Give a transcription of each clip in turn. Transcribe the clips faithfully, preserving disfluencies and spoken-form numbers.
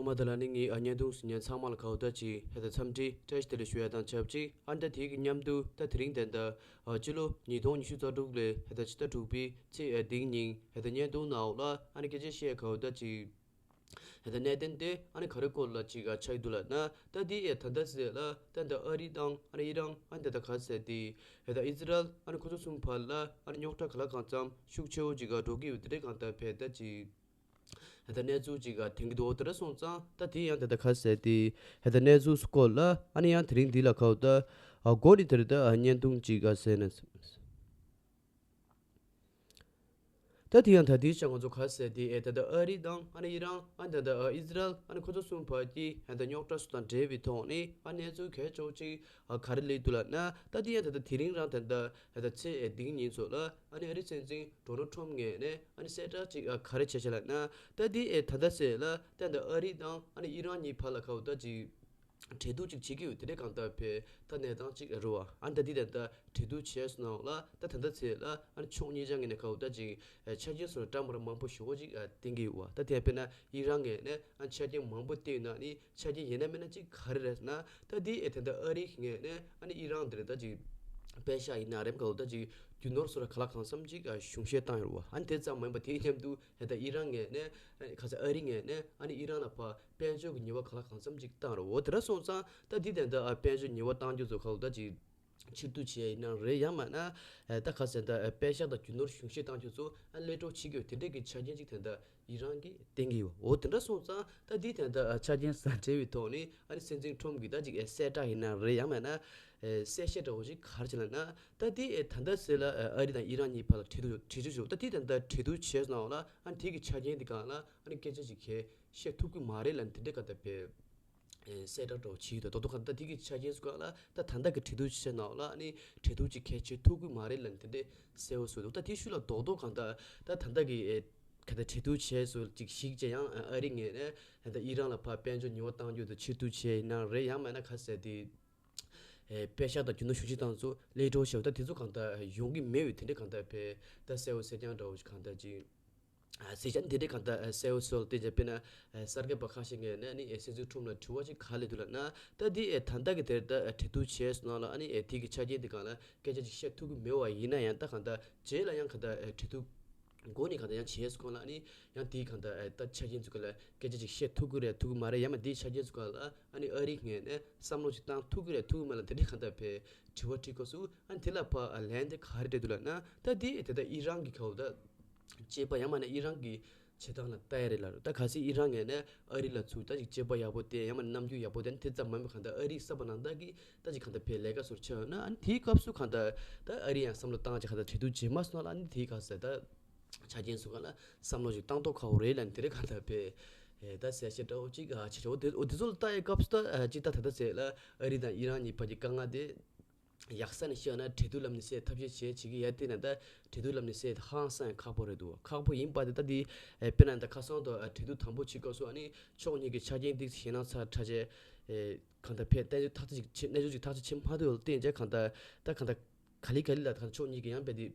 ཐོག་མ་དེ་ལ་ནི་ངས་ཨ་བརྙན་ཐུང་གཟིགས་མཁན་ཚང་མ་ལ་གའུ་ད་ཅིག་ཧེ་ད་འཚམས་འདྲི་བཀྲ་ཤིས་བདེ་ལེགས་ཞུ་ཡ་དང་ཆབས་ཅིག་ཨ་ནི་ད་དེའི་གི་མཉམ་དུ་ད་དེ་རིང་དེ་འདྲ་ཨ་སྤྱི་ལོ་ཉིས་སྟོང་ཉི་ཤུ་རྩ་དྲུག་ལོའི་ཧེ་ད་ཕྱི་ཟླ་དྲུག་པའི་ཚེས་ཨ་བདུན་ཉིན་ཧེ་ད་བརྙན་ཐུང་ནང་ལ་ཨ་ནི་སྐད་ཆ་བཤད་གའུ་ད་ཅིག་ཧེ་ད་གནད་དོན་དེ་ཨ་ནི་ག་རེ་སྐོར་ལ་ཅིག་ཨ་ཆགས་ཀྱི་འདུག་ལབ་ན། ད་དེ་ཨེ་ད་ལྟ་ཟེར་ལ་ད་ད་ཨ་རི་དང་ཨ་ནི་ཨི་རན་ཨ་ནི་ད་ད་ག་ཟེར་དེ་ཧེ་ད་ཨི་ཛི་རལ་ཨ་ནི་ཁོ་ཚོ་གསུམ་བར་ལ་ཨ་ནི་རྙོག་དྲ་ག་ལ་གང་འཚམ་ཤུགས་ཆེ་བོ་ཅིག་ཨ་འགྲོ་གི་ཡོད་དེ་འདྲའི་གང་ལྟར་ཕེ་ད་ཅིག་ཧེ་ད་གནས་ཚུལ་ཅིག་ག་ཐོན་གྱི་འདུག་དེ་འདྲ་སོང་ཙང་ད་དེ་ཡང་ད་ད་ག་ཟེར་དེ་ཧེ་ད་གནས་ཚུལ་སྐོར་ལ་ཨ་ནི་ཡང་དེ་རིང་འདི་ལ་གའུ་ད་ཨ་མགོ་ནས་དེ་རེད། ད་ཨ་བརྙན་ཐུང་ཅིག་ག་ཟེར་ན། ད་དེ་ཡང་ད་དེའི་ཆ་ང་ཚོ་ག་ཟེར་དེ་ཨེ་ད་ད་ཨ་རི་དང་ཨ་ནི་ཨི་རན་ཨ་ནི་ད་ད་ཨ་ཨི་ཛི་རལ་ཨ་ནི་ཁོ་ཚོ་གསུམ་བར་གྱི་ཧེ་ད་རྙོག་དྲ་སོགས་དང་འབྲེལ་བའི་ཐོག་ནས་ཨ་གནས་ཚུལ་གལ་ཆེ་བོ་ཅིག་ཨ་ག་རེ་སླེབས་འདུག་ལབ་ན། ད་དེ་ཡང་ད་ད་དེ་རིང་རང་ད་ད་ཧེ་ད་ཚེས་ཨེ་བདུན་ཉིན་ཚོ་ལ་ཨ་ནི་ཨ་རི་སྲིད་འཛིན་ཌོ་ནལ་ཊམ་ངོས་ནས་ཨ་ནི་གསལ་བསྒྲགས་ཅིག་ཨ་ག་རེ་བྱས་བྱས་ལབ་ན། ད་དེ་ཨེ་ད་ལྟ་ཟེར་ལ་ད་ད་ཨ་རི་དང་ཨ་ནི་ཨི་རན་གཉིས་བར་ལ་གའུ་ད་ཅིག་འབྲེལ་གཏུག་ཅིག་བྱེད་ཀྱི་ཡོད་དེ་འདྲའི་གང་ལྟར་ཕེ་ད་གནས་སྟངས་ཅིག་རེད་བ། ཨ་ནི་ད་དེ་ད་ད་འབྲེལ་གཏུག་བྱས་སོང་ལ་ད་ད་ལྟ་ཚེ་ལ་ཨ་ནི་ཕྱོགས་གཉིས་ཆ་ངོས་ནས་གའུ་ད་ཅིག་ཆ་རྐྱེན་སོགས་འདྲ་མི་འདྲ་མང་པོ་ཞེ་པོ་ཅིག་བསྟན་གྱི་ཡོད་བ། ད་དེ་ཡང་དཔེར་ན་ཨི་རན་ངོས་ནས་ཨ་ཆ་རྐྱེན་མང་པོ་བསྟན་ཡོད་ན་ནི་ཆ་རྐྱེན་ཡིན་ན་མིན་ན་ཅིག་ག་རེ་རེད་ཟེར་ན། ད་དེ་ཨེ་ད་ད་ཨ་རི་ངོས་ནས་ཨ་ནི་ཨི་རན་འདི་རེད་ད་ཅིག་པེ་ཤག་ཡིན་ན་རེམ་གའུ་ད་ཅིག་རྒྱུ་ནོར་སོགས་ལ་ག་ལ་གང་འཚམ་ཅིག་གཞུང་བཞེས་བཏང་ཡོད་བ། ཨ་ནི་དེ་ཙམ་མ་ཡིན་པ་དེའི་མཉམ་དུ་ཨེ་ད་ཨི་རན་ངོས་ནས་ཨ་ནི་ག་ས་ཨ་རི་ངོས་ནས་ཨ་ནི་ཨི་རན་ལ་ཕར་དཔལ་འབྱོར་གྱི་ཉེས་པ་ག་ལ་གང་འཚམ་ཅིག་བཏང་རེད་བ། དེ་འདྲ་སོང་ཙང་ད་འདི་དེ་འདྲ་ཨ་དཔལ་འབྱོར་ཉེས་པ་བཏང་རྒྱུ་ཚོ་ག་ལ་ད་ཅིག་ཕྱིར་བསྡུ་བྱས་ཡིན་ན་རེད། ཡང་མིན་ན་ཨ་ད་ག་ཟེར་ད་ཨ་པེ་ཤག་དང་རྒྱུ་ནོར་གཞུང་བཞེས་བཏང་རྒྱུ་ཚོ་ཨ་གློད་གྲོལ་བྱེད་དགོས་དེ་འདྲའི་གི་ཆ་རྐྱེན་ཅིག་དེ་འདྲ་ཨི་རན་གྱིས་བསྟན་གྱི་ཡོད། འོ་དེ་འདྲ་སོང་ཙང་ད་འདི་དེ་འདྲ་ཨ་ཆ་རྐྱེན་ཟ་འབྲེལ་བའི་ཐོག་ནས་ཨ་ནི་སྲིད་འཛིན་ཁྲོམ་གྱིས་ད་ཅིག་ཨ་གསལ་བསྒྲགས་ཡིན་ན་རེད། ཡང་མིན་ན་ཨ་གསལ་བཤད་འདྲ་བོ་ཞིག་ག་རེ་བྱས་ལབ་ན། ད་འདི་ཨ་ད་ལྟ་ཟེར་ལ་ཨ་ཨ་རི་དང་ཨི་རན་གཉིས་བར་ལ་འབྲེལ་གཏུག་འབྲེལ་གཏུག་བྱུང་། ད་འདི་དེ་འདྲ་འབྲེལ་གཏུག་བྱས་སོང་ལ་ཨ་ནི་དེ་གི་ཆ་རྐྱེན་འདི་སྒང་ལ་ཨ་ནི་སྐད་ཆ་ཅིག་གས་བཤད་ཐུབ་ཀྱི་མ་རེད་ལབ་ནས་དེ་འདྲའི་ག་ད་བས། ཨེ་གསལ་བསྒྲགས་འདྲ་བོ་བྱས་ཡོད། ད་རྡོག་རྡོག་གང་ལྟར་དེ་གི་ཆ་རྐྱེན་སུ་གང་ལ་ད་ད་ལྟ་གི་འབྲེལ་གཏུག་བྱས་ནའང་ལ་ཨ་ནི་འབྲེལ་གཏུག་ཅིག་གལ་ཆེ་ཐུབ་ཀྱི་མ་རེད་ལབ་དེ་འདྲའི་གསལ་བོ་བཟོས་འདུག་ད་དེ་ཤུལ་ལ་རྡོག་རྡོག་གང་ལྟར་ད་ད་ལྟ་གི་ཨེ་ག་ད་འབྲེལ་གཏུག་བྱས་སུ་ཅིག་ཞིག་ཅེ་ཡང་ཨ་རི་ངོས་ནས་ད་ད་ཨི་རན་ལ་ཕར་དཔལ་འབྱོར་ཉེས་པ་བཏང་རྒྱུ་དེ་ཕྱིར་བསྡུ་བྱས་ཡིན་ན་རེད། ཡང་མིན་ན་ག་ཟེར་དེ་ཨེ་པེ་ཤག་དང་རྒྱུ་ནོར་གཞུང་བཞེས་བཏང་ཚོ་གློད་གྲོལ་བྱས་ད་དེ་ཚོ་གང་ལྟར་ཡོང་གི་མེད་པའི་དེ་འདྲའི་གང་ལྟར་བས་ད་གསལ་བོ་གསལ་རྐྱང་འདྲ་བོ་ཞིག་གང་ལྟར་ཅིག་ཨ་གཟིགས་ཆ་འདི་འདྲའི་གང་ལྟར་ཨ་གསལ་བོ་བཟོས་ཏེ་བྱས། དཔེར་ན་ཨ་གསར་འགོད་པ་ཁ་ཤས་ངོས་ནས་ཨ་ནི་ཨ་སྲིད་འཛིན་ཁྲོམ་ལ་དྲི་བ་ཅིག་ག་སླེབས་འདུག་ལབ་ན། ད་འདི་ཨ་ད་ལྟ་གི་དེར་ད་ཨ་འབྲེལ་གཏུག་བྱས་སོང་ལ་ཨ་ནི་ཨ་དེ་གི་ཆ་རྐྱེན་འདི་སྒང་ལ་སྐད་ཆ་ཅིག་བཤད་ཐུབ་ཀྱི་མེད་པ་ཡིན་ན་ཡང་། ད་གང་ལྟར་རྗེས་ལ་ཡང་གང་ལྟར་ཨ་འབྲེལ་གཏུག་འགོ་ནས་གང་ལྟར་ཡང་བྱས་སོང་ལ་ཨ་ནི་ཡང་དེའི་གང་ལྟར་ཨ་ད་ཆ་རྐྱེན་ཚོ་སྒང་ལ་སྐད་ཆ་ཅིག་བཤད་ཐུབ་ཀྱི་རེད་ཐུབ་ཀྱི་མ་རེད། ཡང་མ་དེའི་ཆ་རྐྱེན་ཚོ་སྒང་ལ་ཨ་ནི་ཨ་རི་ངོས་ནས་བསམ་བློ་ཅིག་བཏང་ཐུབ་ཀྱི་རེད་ཐུབ་ཀྱི་མ་རེད་དེ་འདྲའི་གང་ལྟར་བས་དྲི་བ་དྲི་སྐབས་སུ་ཨ་ནི་དེ་ལ་ཕར་ཨ་ལན་དེ་ག་རེ་སྤྲད་འདུག་ལབ་ན། ད་འདི་དེ་ད་ཨི་རན་གྱི་གའུ་ད་དཔྱད་པ་ཡང་མིན་ན་ཨི་རན་གྱི་བྱེད་སྟངས་ལ་ལྟ་ཡ་རེད་ལབ་རེད། ད་གལ་སྲིད་ཨི་རན་ངོས་ནས་ཨ་རི་ལ་ཚུར་ད་ཅིག་དཔྱད་པ་ཡག་པོ་བསྟན་ཡང་མིན་ན་རྣམ་འགྱུར་ཡག་པོ་བསྟན་དེ་ཙམ་མ་ཡིན་པ་གང་ལྟར་ཨ་རིའི་གསར་པ་ནང་ལྟར་གྱི་ད་ཅིག་གང་ལྟར་བས་ལས་ཀ་སོར་ཆགས་ཡོད་ན་ཨ་ནི་དེའི་སྐབས་སུ་གང་ལྟར་ད་ཨ་རི་ཡང་བསམ་བློ་བཏང་ཅིག་གང་ལྟར་འབྲེལ་གཏུག་བྱེད་མ་སོང་ལ་ཨ་ནི་དེའི་ག་ཟེར་ད་ཆ་རྐྱེན་སོ་སོ་སྒང་ལ་བསམ་བློ་ཞིག་བཏང་ཐུབ་ཁག་པོ་རེད་ལབ་ནས་དེ་རེད་གང་ལྟར་བས། ཨེ་ད་གསལ་བཤད་འདྲ་བོ་ཅིག་ཨ་བྱེད་ཆོག་འོ་དེ་འོ་དེ་ཚོ་ལ་ལྟ་ཡའི་སྐབས་སུ་ད་ཨ་ཅིག་ད་ད་ལྟ་ཟེར་ལ་ཨ་རི་དང་ཨི་རན་གཉིས་བར་གྱི་དཀའ་ངལ་དེ་ཡག་ས་ནས་བཤད་ན་འབྲེལ་གཏུག་ལམ་ནས་སེལ་ཐབས་ཤེས་བྱེད་བྱེད་ཀྱི་ཡ་དེ་ན་ད་འབྲེལ་གཏུག་ལམ་ནས་སེལ་ཧང་སང་ཁག་པོ་རེད་འདུག་ཁག་པོ་ཡིན་པ་དེ་ད་དེ་ཨེ་དཔེར་ན་ད་ཁ་སང་དུ་ཨ་འབྲེལ་གཏུག་དང་པོ་བྱེད་སྐབས་སུ་ཨ་ནི་ཕྱོགས་གཉིས་ཀྱི་ཆ་རྐྱེན་དེ་ཞེད་སྣང་ཚ་དྲགས་བྱས་ཨེ་གང་ལྟར་ཕེ་ཏན་ཏན་ཐག་ཆོད་ཅིག་བྱེད་གནས་ཚུལ་ཅིག་ཐག་ཆོད་བྱེད་མ་ཐུབ་ཡོད་ལ་བརྟེན་བྱས་གང་ལྟར་ད་གང་ལྟར་ག་ལེ་ག་ལེ་ལ་ད་ཕྱོགས་གཉིས་ཀྱི་ཡང་རྦད་དེ་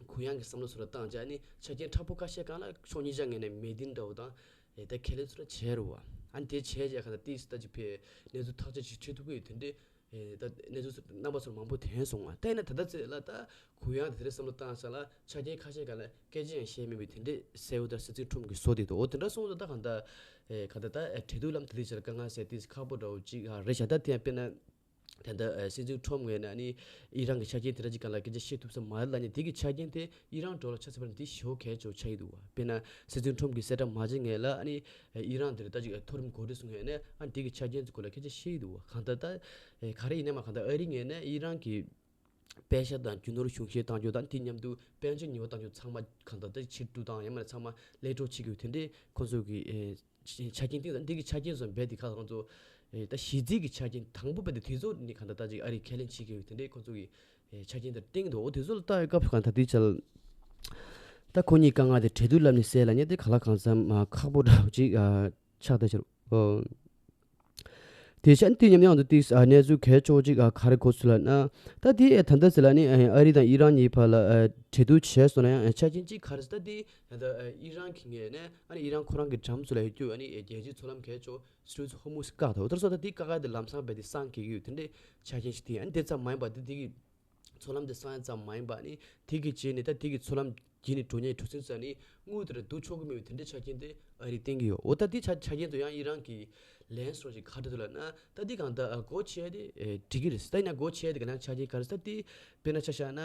གུ་ཡངས་ཀྱི་བསམ་བློ་ཚོ་ལ་བཏང་བྱས་ཨ་ནི་ཆ་རྐྱེན་མཁྲེགས་པོ་ཁ་ཤས་སྒང་ལ་ཕྱོགས་གཉིས་ཆ་ངོས་ནས་མོས་མཐུན་འདྲ་བོ་དང་ཨེ་ད་ཁས་ལེན་ཚོ་ལ་བྱས་རེད་བ། ཨ་ནི་དེ་བྱས་བྱས་གང་ལྟར་ཏིས་ད་ཅིག་ཕེ་གནས་ཚུལ་ཐག་ཆོད་ཅིག་ཆོད་ཐུབ་ཀྱི་ཡོད་དེ་འདྲས། ཨེ་ད་གནས་ཚུལ་སོགས་རྣམ་པ་ཚོར་མང་པོ་ཐོན་སོང་བ། ད་ཡིན་ན་ད་ལྟ་ཚེ་ལ་ད་གུ་ཡངས་དེ་འདྲའི་བསམ་བློ་བཏང་ས་ལ་ཆ་རྐྱེན་ཁ་ཤས་སྒང་ལ་སྐད་ཆ་ཡང་བཤད་མེད་པའི་དེ་འདྲའི་གསལ་བོ་ད་སྲིད་འཛིན་ཁྲོམ་གྱིས་བཟོ་བསྡད་འདུག་འོ་དེ་འདྲ་སོང་ཙང་ད་གང་ལྟར་ཨེ་ག་ད་ད་ཨེ་འབྲེལ་གཏུག་ལམ་དེ་འདྲའི་ཆ་ལ་དཀའ་ངལ་སེལ་ཏེ་ཁག་པོ་འདྲ་བོ་ཅིག་ཨ་རེད་ཤག་ད་དེ་ཡང་དཔེར་ན་ད་ལྟ་ཨེ་སྲིད་འཛིན་ཁྲོམ་ངོས་ནས་ནི་ཨི་རན་གྱི་ཆ་རྐྱེན་དེ་འདྲ་ཅིག་སྒང་ལ་སྐད་ཆ་བཤད་ཐུབ་ས་མ་རེད་ལབ་ནས་དེ་གི་ཆ་རྐྱེན་དེ་ཨི་རན་འགྲོ་ལ་ཆ་ཚང་པ་ནི་དེ་ཞེ་པོ་གལ་ཆེ་བོ་ཆགས་ཀྱི་འདུག་བ། དཔེར་ན་སྲིད་འཛིན་ཁྲོམ་གྱིས་གསལ་བསྒྲགས་མ་བྱས་སྔོན་ལ་ཨ་ནི་ཨི་རན་འདིར་ད་ཅིག་མཐོ་རིམ་འགོ་ཁྲིད་ཚོ་ངོས་ནས་ཨ་ནི་དེ་གི་ཆ་རྐྱེན་ཚོའི་སྐོར་ལ་སྐད་ཆ་བཤད་ཀྱི་འདུག་བ། གང་ལྟར་ད་ག་རེ་ཡིན་ན་མ་གང་ལྟར་ཨ་རི་ངོས་ནས་ཨི་རན་གྱི་པེ་ཤག་དང་རྒྱུ་ནོར་གཞུང་བཞེས་བཏང་རྒྱུ་དང་དེ་མཉམ་དུ་དཔལ་འབྱོར་ཉེས་པ་བཏང་རྒྱུ་ཚང་མ་གང་ལྟར་ད་ཕྱིར་བསྡུ་དང་ཡང་མིན་ན་ཚང་མ་གློད་གྲོལ་བྱེད་དགོས་དེ་འདྲའི་ཁོང་ཚོ་གི་ཨེ་ཆ་རྐྱེན་སྟེང་དང་འདི་གི་ཆ་རྐྱེན་སོགས་རྦད་དེ་ཁ་ཁོང་ཚོ་ཨེ་ད་གཞི་རྩའི་གི་ཆ་རྐྱེན་དང་པོ་རྦད་དེ་དེ་ཚོ་ནི་གང་ལྟར་ད་ཅིག་ཨ་རི་ཁས་ལེན་བྱེད་དགོས་དེ་འདྲའི་ཁོང་ཚོ་གི་ཨེ་ཆ་རྐྱེན་དེར་བརྟེན་འདུག་འོ་དེ་ཚོ་ལ་ལྟ་བའི་སྐབས་སུ་གང་ལྟར་དེའི་ཆ་ལ་ད་ཁོ་གཉིས་དཀའ་ངལ་དེ་འབྲེལ་གཏུག་ལམ་ནས་སེལ་ལབ་མཁན་དེ་གང་ལ་གང་འཚམ་ཨ་ཁག་པོ་འདྲ་བོ་ཅིག་ཨ་ཆགས་བསྡད་ཤག་ཨོ། དེ་བྱས་དེ་མཉམ་ཡང་དུ་ཏིས་གནས་ཚུལ་གལ་ཆེ་བོ་ཅིག་ག་རེ་གོ་ཚུལ་ལ་ན། ད་དེ་ད་ལྟ་ཟེར་ལ་ནི་ཨ་རི་དང་ཨི་རན་གཉིས་བར་ལ་གྲོས་བསྡུར་བྱས་སོང་ན་ཡང་ཆ་རྐྱེན་གཅིག་ག་རེ་ཟེར་ད་དེ་ད་ལྟ་ཨི་རན་གྱི་ངོས་ནས་ཨ་ནི་ཨི་རན་ཁོ་རང་གི་འགྲམ་ཚོ་ལ་ཡོད་རྒྱུ་ཨ་ནི་རྒྱལ་སྤྱིའི་མཚོ་ལམ་གལ་ཆེ་བོ་སུ་ཧོར་མུ་སི་བཀག་ཐོག་ད་སོ་ད་དེ་བཀག་ག་དེ་ལམ་སང་བས་དེ་སང་གེ་གི་ཡོད་དེ་འདྲའི་ཆ་རྐྱེན་ཞིག་དེ་ཨ་ནི་དེ་ཙམ་མ་ཡིན་པ་དེ་དེ་གི་མཚོ་ལམ་དེ་སང་ཡ་ཙམ་མ་ཡིན་པ་ནི་དེ་གི་རྗེས་ནས་ད་དེ་གི་མཚོ་ལམ་བརྒྱུད་ནས་འགྲོ་ཉེན་འགྲོ་ཟིན་ས་ནི་དངུལ་དེ་ར་བསྡུ་ཆོག་གི་མེད་པའི་དེ་འདྲའི་ཆ་རྐྱེན་དེ་ཨ་རིས་བསྟན་གི་ཡོད། འོ་ད་དེ་ཆ་ཆ་རྐྱེན་དུ་ཡང་ཨི་རན་གྱི་ལན་སོགས་ཀྱི་ཁ་བྲལ་དུ་ལ་ན་ད་དེ་གང་ད་སྒོ་ཕྱེ་དེ་འགྲིག་གི་རེད། ད་ཡིན་ན་སྒོ་ཕྱེ་དེ་ག་ན་ཆ་རྐྱེན་ག་རེ་ད་དེ་དཔེར་ན་ཆ་བཞག་ན།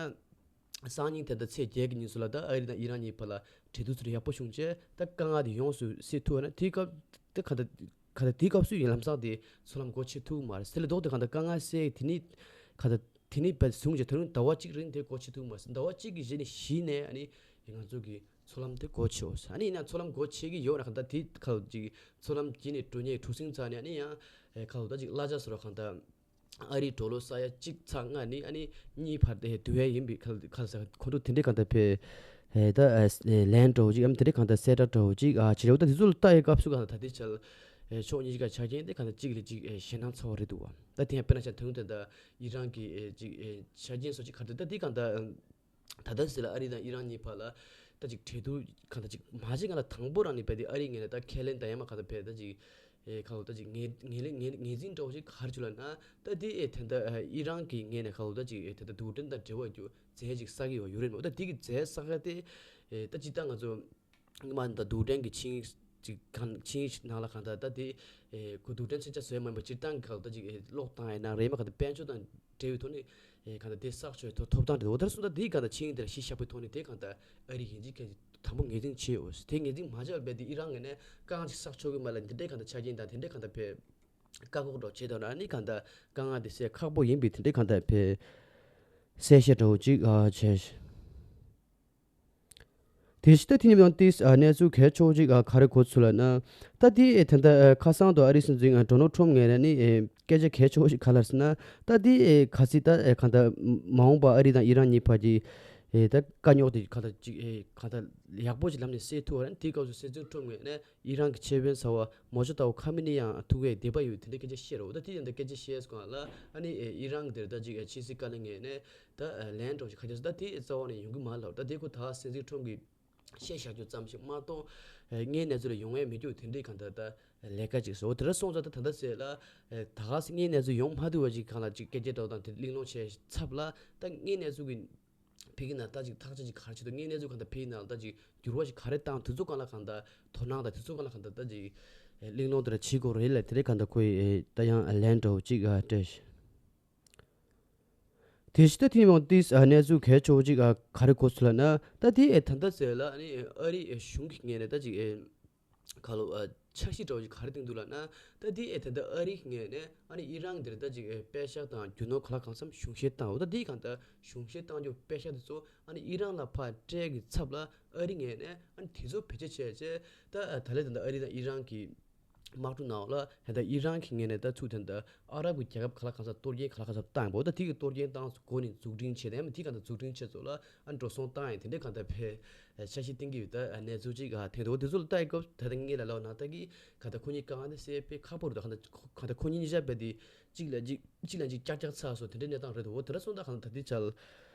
སང་ཉིན་དེ་ད་ཚེས་བརྒྱད་ཀྱི་ཉིན་སུ་ལ་ད་ཨ་རི་དང་ཨི་རན་གཉིས་བར་ལ་གྲོས་བསྡུར་ཚུར་ཡག་པོ་བྱུང་རྗེས་ད་དཀའ་ངལ་དེ་ཡོངས་སུ་སེལ་ཐུབ་པ་ན་དེའི་སྐབས་དེ་ག་ད་ག་ད་དེའི་སྐབས་སུ་ཡིན་ལམ་སང་དེ་མཚོ་ལམ་སྒོ་ཕྱེ་ཐུབ་ཀྱི་མ་རེད། དེ་ལས་ལྡོག་དེ་ག་ད་དཀའ་ངལ་སེལ་དེ་ནི་ག་ད་དེ་ནི་བས་བཟུང་རྗེས་ད་རུང་ཟླ་བ་གཅིག་རིང་དེ་སྒོ་ཕྱེ་ཐུབ་ཀྱི་མ་རེད། ཟླ་བ་གཅིག་གི་རྗེས་ནས་གཞི་ནས་ཨ་ནི་ང་ཚོ་གི་མཚོ་ལམ་དེ་སྒོ་ཕྱེ་འོ་ཟེར། ཨ་ནི་ཡིན་ན་མཚོ་ལམ་སྒོ་ཕྱེ་གི་ཡོད་ན་ག་ད་དེ་ག་ད་ཅིག་མཚོ་ལམ་བརྒྱུད་ནས་འགྲོ་ཉེན་འགྲོ་ཟིན་ཚར་ནས་ཨ་ནི་ཡང་ག་ད་ཅིག་གླ་ཆ་སོར་ག་ད། ཨ་རིའི་ཌོ་ལར་ས་ཡ་གཅིག་ཚེག་ལྔ་ནས་ཨ་ནི་གཉིས་བར་དེ་བསྡུ་ཡས་ཡིན་པའི་ཁ་ཁ་ས་ཁོང་ཁྲོ་དེ་འདྲའི་གང་ལྟར་ཕེ་ད་ལན་འདྲ་བོ་ཅིག་ཨམ་དེ་འདྲའི་གང་ལྟར་གསལ་བསྒྲགས་འདྲ་བོ་ཅིག་ཨ་བྱེད་རེད། ད་དེ་ཚོ་ལ་ལྟ་ཡི་སྐབས་སུ་གང་ལྟར་ད་ལྟའི་ཆར་ཕྱོགས་གཉིས་ཀ་ཆ་རྐྱེན་དེ་གང་ལྟར་གཅིག་ལས་གཅིག་ཞེད་སྣང་ཚ་བོ་རེད་འདུག་བ། ད་དེ་ཡང་དཔེར་ན་ཆ་དོན་དུ་ད་ཨི་རན་གྱི་ཅིག་ཆ་རྐྱེན་སོགས་ཅིག་ག་རེ་ད་དེ་གང་ལྟར། ད་ལྟ་ཟེར་ལ་ཨ་རི་དང་ཨི་རན་གཉིས་བར་ལ་ད་ཅིག་གྲོས་བསྡུར་གང་ལྟར་ཅིག་མ་བྱེད་གང་ལ་དང་པོ་རང་ནས་བས་ཏེ་ཨ་རི་ངོས་ནས་ད་ཁས་ལེན་དང་ཡང་མ་གང་ལྟར་བས་ད་ཅིག་ཨེ་གང་ལ་ད་ཅིག་ངེས་ངེས་ལེན་ངེས་ངེས་འཛིན་འདྲ་བོ་ཞིག་ག་རེ་བྱུང་ལབ་ན། ད་དེ་ཨེ་ད་ལྟ་ཨི་རན་གྱི་ངོས་ནས་གང་ལ་ད་ཅིག་ཨེ་ད་ལྟ་རྡུལ་ཕྲན་དང་འབྲེལ་བ་རྒྱུ་རྫས་ཅིག་བསགས་ཀྱི་ཡོད་ཡོད་རེད་མོད། ད་དེ་གི་རྫས་བསགས་ཡ་དེ་ཨེ་ད་ཅིག་ད་ང་ཚོ་སྔོན་མ་ད་རྡུལ་ཕྲན་གྱི་ཆིངས་ཅིག་གང་ཆིངས་ནང་ལ་གང་ལྟར་ད་དེ་ཨེ་གོ་རྡུལ་ཕྲན་མཚོན་ཆ་བཟོས་མ་ཡིན་པ་སྤྱིར་བཏང་གི་གང་ལ་ད་ཅིག་ཨེ་གློག་བཏང་ཡ་ན་རེད་མ་གང་ལྟར་དཔལ་འབྱོར་དང་འབྲེལ་བའི་ཐོག་ནས་ཨེ་གང་ལྟར་དེ་བསགས་ཆོག་ཐོབ་ཐོབ་ཐང་རེད། འོ་ད་སོང་ད་དེའི་གང་ལྟར་ཆིངས་དེ་ལ་གཞི་བཞག་པའི་ཐོག་ནས་དེ་གང་ལྟར་ཨ་རི་ཡིན་གཅིག་མཁན་གཅིག་དང་པོ་ངོས་འཛིན་བྱས་ཡོད། དེ་ངོས་འཛིན་མ་བྱས་པར་རྦད་དེ་ཨི་རན་ངོས་ནས་དཀའ་ངལ་ཅིག་བསགས་ཆོག་གི་མ་ལ་འདི་འདྲའི་གང་ལྟར་ཆ་རྐྱེན་དང་དེ་འདྲའི་གང་ལྟར་བས་བཀག་འགོག་འདྲ་བྱས་དང་ཨ་ནི་གང་ལྟར་དཀའ་ངལ་དེ་སེལ་ཁག་པོ་ཡིན་པའི་དེ་འདྲའི་གང་ལྟར་བས་གསལ་བཤད་འདྲ་བོ་ཅིག་ཨ་བྱས། དེ་བཞིན་ད་དེ་ནི་ཡང་ཏིས་ཨ་གནས་ཚུལ་གལ་ཆེ་བོ་ཅིག་ཨ་ག་རེ་གོ་ཚུལ་ལ་ན། ད་དེ་ཨེ་ད་ལྟ་ཨ་ཁ་སང་དུ་ཨ་རིའི་སྲིད་འཛིན་ཨ་ཌོ་ནལ་ཁྲོམ་ངོས་ནས་ནི་ཨེ་སྐད་ཆ་གལ་ཆེ་བོ་ཞིག་ག་ལ་ཟེར་ན། ད་དེ་ཨེ་ག་སྲིད་ད་ཨེ་གང་ལྟར་མ་འོངས་པ་ཨ་རི་དང་ཨི་རན་གཉིས་བར་གྱི་ཨེ་ད་དཀའ་རྙོག་དེ་གང་ལྟར་ཅིག་ཨེ་གང་ལྟར་ཡག་པོ་ཞིག་ལམ་ནས་སེལ་ཐུབ་པ་རེད། དེའི་སྐབས་སུ་སྲིད་འཛིན་ཁྲོམ་ངོས་ནས་ཨི་རན་གྱི་ཆེད་དཔོན་ཟེར་བ་མོ་ཇི་ཏཱ་བ་ཁ་མི་ནི་ཡང་ཐུག་གས་འདོད་པ་ཡོད་དེ་འདྲའི་སྐད་ཆ་བཤད་རོགས། ད་དེ་ཡང་ད་སྐད་ཆ་བཤད་སོང་ལ་ཨ་ནི་ཨེ་ཨི་རན་གྱི་དེར་ད་ཅིག་ཨེ་ཕྱི་སྲིད་བཀའ་བློན་ངོས་ནས་ད་ཨེ་ལན་འདྲ་བོ་ཞིག་ག་རེ་ཟེར་ད་དེ་རྩ་བ་ནས་ཡོང་གི་མ་རེད་ལབ། ད་དེ་ཁོ་ད་སྲིད་འཛིན་ཁྲོམ་གྱི་བཤད་བཞག་རྒྱུ་ཙམ་ཞིག་མ་གཏོགས་ཨེ་དངོས་གནས་ཚུལ་ལ་ཡོང་ཡས་མེད་རྒྱུ་དེ་འདྲའི་གང་ལྟར་ད་ལས་ཀ་ཅིག་བཟོ་དེ་འདྲ་སོང་ཙང་ད་ད་ལྟ་ཟེར་ལ་ཨེ་ད་ག་སེ་དངོས་གནས་ཚུལ་ཡོང་མ་ཐུབ་པ་ཅིག་གང་ལ་ཅིག་སྐད་ཆ་འདྲ་བོ་དང་དེ་གླེང་སློང་བྱས་ཚབ་ལ་ད་དངོས་གནས་ཚུལ་གྱི་ཕ་གི་ན་ད་ཅིག་ཐག་ཆོད་ཅིག་ག་རེ་བྱེད་དུ་དངོས་གནས་ཚུལ་གང་ལྟར་ཕ་གི་ན་ད་ཅིག་འགྱུར་བ་ཞིག་ག་རེ་བཏང་དུས་ཚོད་གང་ལ་གང་ལྟར་དོ་སྣང་དང་དུས་ཚོད་གང་ལ་གང་ལྟར་ད་ཅིག་གླེང་སློང་དེ་འདྲ་བྱེད་དགོས་རེད་ལ་དེ་འདྲའི་གང་ལྟར་ཁོས་ད་ཡང་ལན་འདྲ་བོ་ཅིག་སྤྲད། དེ་བཞིན་ད་དེ་ཡང་ཏིས་གནས་ཚུལ་གལ་ཆེ་བོ་ཅིག་ག་རེ་གོ་ཚུལ་ལ་ན། ད་དེ་ད་ལྟ་ཟེར་ལ་ཨ་ནི་ཨ་རི་གཞུང་གི་ངོས་ནས་ད་ཅིག་ཁ་ལོ་འཆར་གཞི་འདྲ་བོ་ཅིག་ག་རེ་བཏིང་འདུག་ལབ་ན། ད་དེ་ད་ལྟ་ཨ་རི་ངོས་ནས་ཨ་ནི་ཨི་རན་འདིར་ད་ཅིག་པེ་ཤག་དང་རྒྱུ་ནོར་ག་ལ་གང་འཚམ་གཞུང་བཞེས་བཏང་འོ། ད་དེ་གང་ལྟར་གཞུང་བཞེས་བཏང་རྒྱུ་པེ་ཤག་དེ་ཚོ་ཨ་ནི་ཨི་རན་ལ་ཕར་སྤྲད་ཀྱི་ཚབ་ལ་ཨ་རི་ངོས་ནས་ཨ་ནི་དེ་ཚོ་བེད་སྤྱོད་བྱས་བྱས་ད་ད་ལྟ་ད་ལྟ་ཨ་རི་དང་ཨི་རན་གྱི་དམག་འཁྲུག་ནང་ལ་ད་ལྟ་ཨི་རན་གྱི་ངོས་ནས་ད་ཚུར་ད་ལྟ་ཨ་རབ་ཀྱི་རྒྱལ་ཁབ་ག་ལ་གང་ས་གཏོར་སྐྱོན་ག་ལ་གང་ས་བཏང་ཡོད་པ། ད་དེ་གི་གཏོར་སྐྱོན་བཏང་སྒོ་ནས་འཛུགས་སྐྲུན་བྱས་ཏེ་ཡང་མིན་དེ་གང་ལྟར་འཛུགས་སྐྲུན་བྱས་ཚོ་ལ་ཨ་འགྲོ་སོང་བཏང་ཡང་དེ་འདྲའི་གང་ལྟར་ཕེ་འཆར་གཞི་བཏིང་གི་ཡོད། ད་གནས་ཚུལ་ཅིག་ཐོན་འདུག་དེ་ཚོ་ལ་ལྟ་ཡི་སྐབས་ད་ལྟ་ངས་ལ་ལབ་ན་ད་གི་གང་ལྟར་ཁོ་གཉིས་དཀའ་ངལ་དེ་སེལ་ཕེ་ཁག་པོ་རེད། ད་གང་ལྟར་གང་ལྟར་ཁོ་གཉིས་གཉིས་ཆ་བས་དེ་གཅིག་ལ་གཅིག་གཅིག་ལ་གཅིག་ཀྱག་ཀྱག་ཚ་སོ་དེ་འདྲའི་གནས་སྟངས་རེད་འདུག་འོ་དེ་འདྲ་སོང་ད་གང་ལྟར་ད་དེ་ཆ་ལ།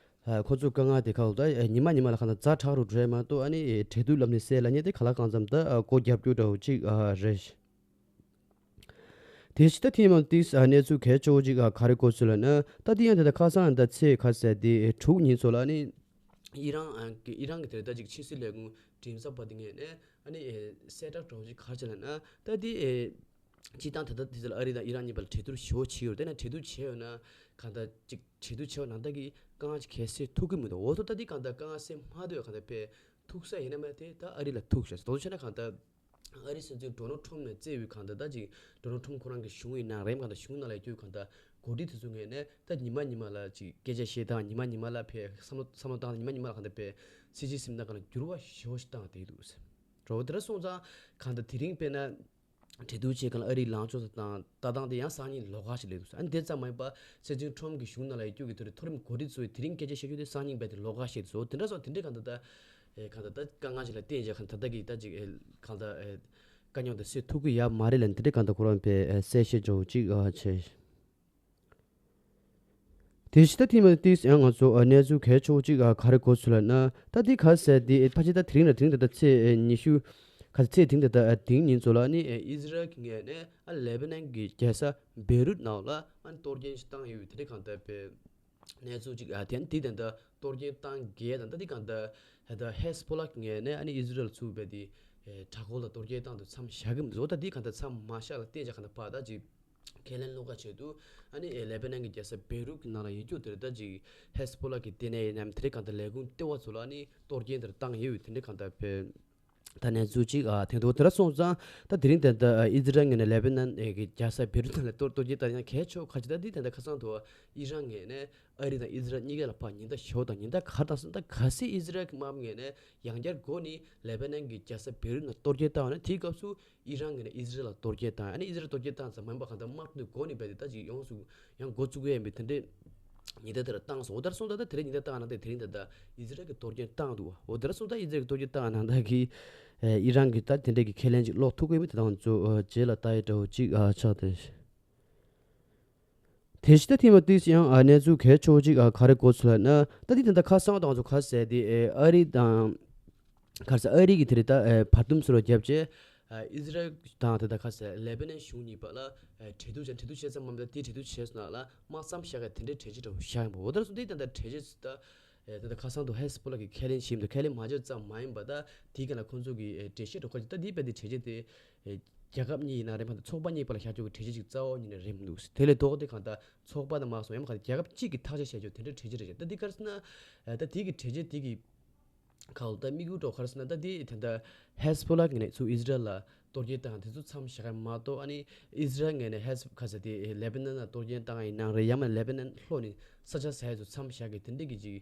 ཁོ་ཚོའི་དཀའ་ངལ་དེ་ཁག་ད་ཉི་མ་ཉི་མ་ལ་གང་ལྟར་ཛ་དྲག་རུ་འགྲོ་ཡ་མ་གཏོགས་ཨ་ནི་གྲོས་བསྡུར་ལམ་ནས་སེལ་ལ་ཉེ་དེ་ག་ལ་གང་འཚམ་ད་སྒོ་རྒྱབ་རྒྱུ་འདྲ་བོ་ཅིག་རེད། དེ་ཕྱི་ད་ཐེངས་མང་ཏིས་གནས་ཚུལ་གལ་ཆེ་བོ་ཅིག་ག་རེ་གོ་ཚུལ་ལ་ན། ད་དེ་ཡང་དེ་ད་ཁ་སང་ད་ཚེས་ཁ་ཟེར་དེ་དྲུག་ཉིན་ཚོ་ལ་ནི་ཨི་རན་ཨི་རན་གྱི་དེ་ད་ཅིག་ཕྱི་སྲིད་ལས་ཁུངས་མགྲིན་ཚབ་པ་དེ་ངོས་ནས་ཨ་ནི་གསལ་བསྒྲགས་འདྲ་བོ་ཅིག་ག་རེ་བྱས་ལ་ན། ད་དེ་སྤྱིར་བཏང་ད་ལྟ་དེ་ཚོ་ལ་ཨ་རི་དང་ཨི་རན་གཉིས་བར་ལ་གྲོས་བསྡུར་ཞེ་པོ་བྱས་ཡོད་རེད། དེ་ན་གྲོས་བསྡུར་བྱས་ཡོད་ན་གང་ལྟར་ཅིག་གྲོས་བསྡུར་བྱས་པ་ནང་ལྟར་གྱི་དཀའ་ངལ་ཅིག་གས་སེལ་ཐུབ་ཀྱི་མི་འདུག་འོ་ཐོག་ད་དེ་གང་ལྟར་དཀའ་ངལ་སེལ་མ་ཐུབ་ཡ་གང་ལྟར་ཕེ་ཐུག་ས་ཡིན་ན་མེད་དེ་ད་ཨ་རི་ལ་ཐུག་ཤག་དོ་བྱས་ན་གང་ལྟར་ཨ་རི་སྲིད་འཛིན་ཌོ་ནལ་ཁྲོམ་ནས་བརྩིས་པའི་གང་ལྟར་ད་ཅིག་ཌོ་ནལ་ཁྲོམ་ཁོ་རང་གི་གཞུང་ཡིན་ན་རེད་གང་ལྟར་གཞུང་ནང་ལ་ཡོད་རྒྱུ་གང་ལྟར་འགོ་ཁྲིད་དེ་ཚོ་ངོས་ནས་ད་ཉི་མ་ཉི་མ་ལ་ཅིག་སྐད་ཆ་བཤད་སྟངས་ཉི་མ་ཉི་མ་ལ་ཕེ་བསམ་བློ་བསམ་བློ་བཏང་ཉི་མ་ཉི་མ་ལ་གང་ལྟར་ཕེ་སྲིད་ཇུས་སེམས་ནང་གང་ལ་འགྱུར་བ་ཞེ་པོ་ཞིག་བཏང་བསྡད་འདུག་ཟེར། རོ་དེ་འདྲ་སོང་ཙང་གང་ལྟར་དེ་རིང་དཔེར་ན། གྲོས་བསྡུར་བྱེད་མཁན་ལ་ཨ་རིའི་ལངས་ཕྱོགས་སུ་བཏང་ལྟ་སྟངས་དེ་ཡང་སང་ཉིན་ལོགས་ཀ་ཞིག་སླེབས་འདུག་ཨ་ནི་དེ་ཙམ་མ་ཡིན་པར་སྲིད་འཛིན་ཁྲོམ་གྱི་གཞུང་ནང་ལ་ཡོད་རྒྱུ་གི་དེ་རིང་མཐོ་རིམ་འགོ་ཁྲིད་ཚོས་དེ་རིང་སྐད་ཆ་བཤད་རྒྱུ་དེ་སང་ཉིན་རྦད་དེ་ལོགས་ཀ་ཞིག་བཟོ་དེ་འདྲ་སོགས་དེ་འདྲའི་གང་ལྟར་ད་ཨེ་གང་ལྟར་ད་དཀའ་ངལ་ཞིག་ལ་བརྟེན་བྱས་གང་ལྟར་ད་གི་ད་ཅིག་ཨེ་གང་ལྟར་ཨེ་ དཀའ་རྙོག་དེ་སེལ་ཐུབ་ཀྱི་ཡོད་མ་རེད་ལབ་དེ་འདྲའི་གང་ལྟར་ཁོ་རང་པའི་གསལ་བཤད་འདྲ་བོ་ཅིག་བྱས། དེ་བཞིན་ད་ཐེངས་མ་ཏིས་ཡང་ང་ཚོ་གནས་ཚུལ་གལ་ཆེ་བོ་ཅིག་ག་རེ་གོ་ཚུལ་ལབ་ན། ད་འདི་ག་ཟེར་འདི་ཕལ་ཆེར་ད་དེ་རིང་ལ་དེ་རིང་ད་ལྟ་ཚེས་ཉི་ཤུ། ག་ཚེས་དེ་རིང་ད་ལྟ་དེ་རིང་ཉིན་ཚོ་ལ་ནི་ཨི་ཟི་རལ་གྱི་ངོས་ནས་ཨ་ལེ་བྷ་ནན་གྱི་རྒྱལ་ས་བེ་རུད་ནང་ལ་ཨ་ནི་གཏོར་སྐྱོན་ཞིག་བཏང་ཡོད་དེ་འདྲའི་གང་ལྟར་པའི་གནས་ཚུལ་ཅིག་ཨ་དེ་ནི་དེ་ད་ལྟ་གཏོར་སྐྱོན་བཏང་རྒྱུ་དང་ད་འདི་གང་ལྟར་ད་ཧེ་སི་བྷོ་ལ་གི་ངོས་ནས་ཨ་ནི་ཨི་ཟི་རལ་ཚུར་བས་དེ་དྲག་རྒོལ་ལ་གཏོར་སྐྱོན་བཏང་དུས་མཚམས་བཞག་གི་མི་འདུག་ད་འདི་གང་ལྟར་མཚམས་མ་བཞག་ལ་བརྟེན་བྱ་གང་ལྟར་ཕར་ད་ཅིག་ཁས་ལེན་བློ་ཁ་ཆེད་དུ་ཨ་ནི་ལེ་བྷ་ནན་གྱི་རྒྱལ་ས་བེ་རུད་ཀྱི་ནང་ལ་ཡོད་རྒྱུ་དེར་ད་ཅིག་ཧེ་སི་བྷོ་ལ་གི་ལྟེ་གནས་ཡིན་ནམ་དེ་རིང་གང་ལྟར་ལས་ཁུངས་ལྟེ་བ་ཚོ་ལ་ཨ་ནི་གཏོར་སྐྱོན་དེར་བཏང་ཡོད་དེ་འདྲའི་གང་ལྟར་བས། ད་ནས་ཚུལ་གཅིག་ཨ་དེ་འདུག་དེ་འདྲ་སོང་ཙང་ད་དེ་རིང་དེ་འདྲ་ཨི་ཟི་རལ་ངོས་ནས་ལེ་བྷ་ནན་གྱི་རྒྱལ་ས་བེ་རུད་ནང་ལ་གཏོར་གཏོར་སྐྱོན་བཏང་ཡང་གལ་ཆེ་བ་ཁ་ཅིག་ད་འདི་དེ་འདྲ་ཁ་སང་དུ་ཨི་རན་ངོས་ནས་ཨ་རི་དང་ཨི་ཟི་རལ་གཉིས་ཀ་ལ་ཕར་ཉེན་བརྡ་ཞུ་བ་དང་ཉེན་བརྡ་ག་རེ་བཏང་སོང་ད་གལ་སྲིད་ཨི་ཟི་རལ་གྱི་དམག་མི་ངོས་ནས་ཡང་བསྐྱར་འགོ་ནས་ལེ་བྷ་ནན་གྱི་རྒྱལ་ས་བེ་རུད་ནང་གཏོར་སྐྱོན་བཏང་བ་ན་དེའི་སྐབས་སུ་ཨི་རན་གྱིས་ནི་ཨི་ཟི་རལ་ལ་གཏོར་སྐྱོན་བཏང་ཨ་ནི་ཨི་ཟི་རལ་གཏོར་སྐྱོན་བཏང་ཙམ་མ་ཡིན་པ་གང་ལྟར་དམག་དོན་འགོ་ནས་རྦད་དེ་ད་ཅིག་ཡོངས་སུ་ཡང་འགོ་བཙུགས་ཡས་ཡིན་པའི་དེ་འདྲའི་ཉེན་བརྡ་དེ་ལ་བཏང་སོང་། འོ་དེར་སོང་ད་ད་དེ་རིང་ཉེན་བརྡ་བཏང་ན་ད་དེ་རིང་ད་ད་ཨི་ཟི་རལ་གྱིས་གཏོར་སྐྱོན་བཏང་འདུག་འོ་དེར་སོང་ད་ཨི་ཟི་རལ་གྱིས་གཏོར་སྐྱོན་བཏང་ན་ད་གི་ཨི་རན་གྱིས་ད་དེ་འདྲའི་གི་ཁས་ལེན་ཅིག་སློག་ཐུབ་ཀྱི་མེད་དེ་དང་ཚོ་རྗེས་ལ་ལྟ་ཡས་འདྲ་བོ་ཅིག་ཆགས་ཏེ། དེ་བཞིན་ད་ཐེངས་མ་ཏིས་ཡང་གནས་ཚུལ་གལ་ཆེ་བོ་ཅིག་ག་རེ་གོ་ཚུལ་ལབ་ན་ད་དེ་ད་ད་ཁ་སང་དང་ཚོ་ག་ཟེར་དེ་ཨ་རི་དང་། ག་རེ་ཟེར་ཨ་རི་གི་དེ་རེད་ད་ཨེ་བར་འདུམ་སོར་བརྒྱབ་རྗེས་ཨ་ཨི་ཟི་རལ་དང་དེ་ད་ག་རེ་ཟེར་ལེ་བྷ་ནན་གཞུང་གཉིས་བར་ལ་ཨེ་འབྲེལ་གཏུག་བྱས་འབྲེལ་གཏུག་བྱས་ཙམ་མ་ཡིན་པར་དེའི་འབྲེལ་གཏུག་བྱས་སོང་ན་ལ་དམག་མཚམས་བཞག་གི་དེ་འདྲའི་གྲོས་ཆོད་འདྲ་བོ་བཞག་ཡིན་པ། འོ་དེར་སོང་དེ་ད་ལྟ་གྲོས་ཆོད་ད་ཨེ་དེ་ད་ཁ་སང་དུ་ཧེ་སི་བྷོ་ལ་གི་ཁས་ལེན་བྱས་མི་འདུག་ཁས་ལེན་མ་བྱས་ཙམ་མ་ཡིན་པ་ད་དེའི་སྒང་ལ་ཁོང་ཚོ་གི་ཨེ་འགྲེལ་བཤད་འདྲ་བོ་ཁ་ཅིག་ད་དེའི་བར་དེ་གྲོས་ཆོད་དེ་ཨེ་རྒྱལ་ཁབ་གཉིས་ཡིན་ན་རེད་མ་གཏོགས་ཚོགས་པ་གཉིས་བར་ལ་བཞག་ཆོག་གི་གྲོས་ཆོད་ཅིག་རྩ་བ་ཉིད་ནས་རེད་མི་འདུག་དེ་ལས་ལྡོག་སྟེ་གང་ལྟར་ཚོགས་པ་དང་མ་སོང་ཡང་མ་ག་རྒྱལ་ཁབ་གཅིག་གིས་ཐག་གཅོད་བྱས་ཆོག་དེ་འདྲའི་གྲོས་ཆོད་རེད་ཅེས་ད་འདི་ག་རེ་ཟེར་ན། ཨ་ད་དེ་གི་གྲོས་ཆོད་དེ་གི་ཁ་ལ་ད་དམིགས་ཡུལ་འདྲ་བོ་ག་རེ་ཟེར་ན་ད་དེ་ད་ལྟ་ཧེ་སི་བྷོ་ལ་གི་ནས་ཚུར་ཨི་ཟི་རལ་ལ་གཏོར་སྐྱོན་བཏང་དེ་ཚོ་མཚམས་བཞག་གི་མ་གཏོགས་ཨ་ནི་ཨི་ཟི་རལ་ངོས་ནས་ཧེ་སི་ག་ཟེར་དེ་ལེ་བྷ་ནན་ལ་གཏོར་སྐྱོན་བཏང་ཡིན་ནའང་རེད་ཡང་མིན་ལེ་བྷ་ནན་ལྷོ་ནས་ས་ཆ་ཟ་ཡ་ཚོ་མཚམས་བཞག་གི་དེ་འདྲའི་གི་ཅིག་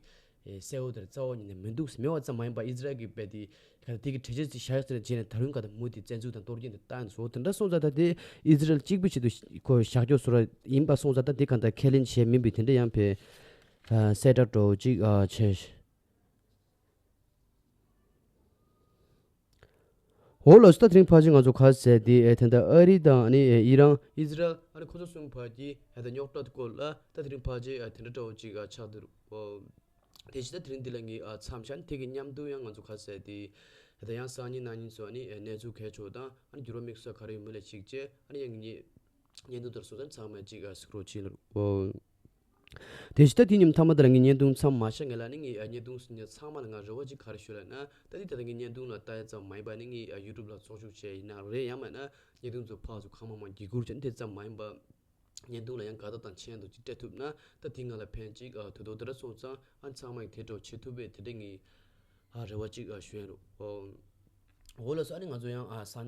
གསལ་བོ་དེར་རྩ་བ་ཉིད་ནས་མི་འདུག་མེད་པ་ཙམ་མ་ཡིན་པར་ཨི་ཟི་རལ་གྱིས་རྦད་དེ་ག་དེ་གི་གྲོས་ཆོད་ཅིག་བཞག་ཟེར་རྗེས་ནས་ད་རུང་ག་ད་མུ་མཐུད་བཙན་འཛུལ་དང་གཏོར་སྐྱོན་དེ་བཏང་ཡོད་འདུག་དེ་འདྲ་སོང་ཙང་ད་དེ་ཨི་ཟི་རལ་གཅིག་པུ་ཆེད་དུ་ཁོ་བཞག་ཆོག་བཟོ་འདྲ་ཡིན་པ་སོང་ཙང་ད་དེ་ག་ད་ཁས་ལེན་བྱས་མིན་པའི་དེ་འདྲ་ཡང་བས་གསལ་བསྒྲགས་འདྲ་བོ་ཅིག་བྱས། འོ་ལགས་སོ། ད་དེ་རིང་ཕལ་ཆེར་ང་ཚོ་ག་ཟེར་དེ་ཨེ་དེ་འདྲ་ཨ་རི་དང་ཨ་ནི་ཨེ་ཨི་རན། ཨི་ཟི་རལ་ཨ་ནི་ཁོ་ཚོ་གསུམ་བར་གྱི་ཨེ་ད་རྙོག་དྲ་དེ་སྐོར་ལ་ད་དེ་རིང་ཕལ་ཆེར་ཨ་དེ་འདྲ་འདྲ་བོ་ཅིག་ཨ་ཆགས་འདུག་རོ། དེ་བཞིན་ད་དེ་རིང་འདི་ལ་ངས་ཨ་མཚམས་བཞག་ནས་དེ་གི་མཉམ་དུ་ཡང་ང་ཚོ་ག་ཟེར་དེ་ཨེ་ད་ཡང་སང་ཉིན་གནངས་ཉིན་སོགས་ཨ་ནི་ཨེ་གནས་ཚུལ་གལ་ཆེ་བ་དང་ཨ་ནི་འགྱུར་བ་དམིགས་བསལ་ག་རེ་ཡོད་མེད་ལ་གཅིག་བྱས་ཨ་ནི་ཡང་ངེད་གཉིས་བརྙན་ཐུང་དེར་སོང་ཙང་ཚང་མས་གཅིག་ཨ་གཟིགས་རོགས་བྱེད་ལ། དེ་བཞིན་ད་དེ་ཉིན་མཐའ་མ་དེ་ལ་ངས་བརྙན་ཐུང་མཚམས་མ་བཞག་ངེད་ལ་ནི་ངས་ཨ་བརྙན་ཐུང་ཚང་མ་ལ་ང་རེ་བ་གཅིག་ག་རེ་ཞུ་ལབ་ན་ད་དེ་ད་ལྟ་ངས་བརྙན་ཐུང་ལ་ལྟ་ཡ་ཙམ་མ་ཡིན་པ་ནི་ངས་ཨ་ཡུ་ཊུབ་ལ་ཚོགས་ཞུགས་བྱས་ཡིན་ན་རེད་ཡང་མིན་ན་བརྙན་ཐུང་ཚོ་ཕར་ཚུར་གང་མང་མང་བརྒྱུད་བསྐུར་བྱས་ནས་དེ་ཙམ་མ་ཡིན་པ་བརྙན་ཐུང་ལ་ཡང་དགའ་རྟགས་དང་མཆན་དུ་ཅིག་སྤྲད་ཐུབ་ན་ད་དེ་ང་ལ་ཕན་ཅིག་ཨ་དོ་དོ་དེ་འདྲ་སོང་ཙང་ཨ་ཚང་མ་ཡིས་དེ་འདྲ་བྱེད་ཐུབ་པས་དེ་འདྲ་ངས་ཨ་རེ་བ་གཅིག་ཨ་ཞུ་ཡ་རོ། འོ་ལགས་སོ། ཨ་ནི་ང་ཚོ་ཡང་ཨ་ས་